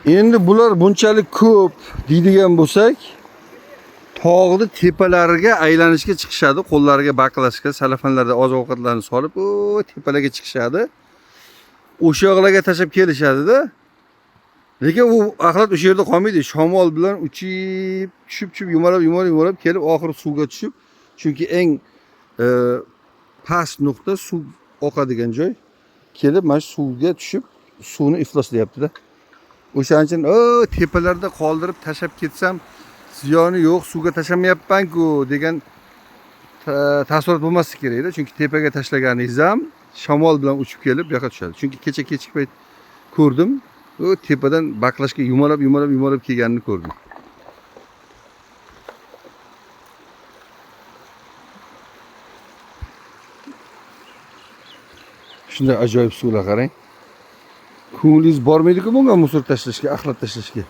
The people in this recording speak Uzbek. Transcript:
Endi bular bunchalik ko'p deydigan bo'lsak, tog'ni tepalariga aylanishga chiqishadi, qo'llariga baklashga, salafanlarda oziq-ovqatlarni solib, o tepalarga chiqishadi. O'sha yoqlarga tashlab kelishadi-da. Lekin u axlat o'sha yerda qolmaydi. Shamol bilan uchib, tushib, tushib, yumalab, yumalab, yumalab kelib oxiri suvga tushib, chunki eng past nuqta suv oqadigan joy, kelib mana shu suvga tushib, suvni ifloslayapti-da. O'shaning uchun tepalarda qoldirib tashlab ketsam ziyoni yo'q, suvga tashlamayapman-ku degan taassurot bo'lmasligi kerakda. Chunki tepaga tashlaganingiz ham shamol bilan uchib kelib bu yoqqa tushadi. Chunki kecha kechki payt ko'rdim, u tepadan baklashga yumalab, yumalab, yumalab kelganini ko'rdim. Shunday ajoyib suvlar, qarang. Ko'nglingiz bormaydi-ku bunga musor tashlashga, axlat tashlashga.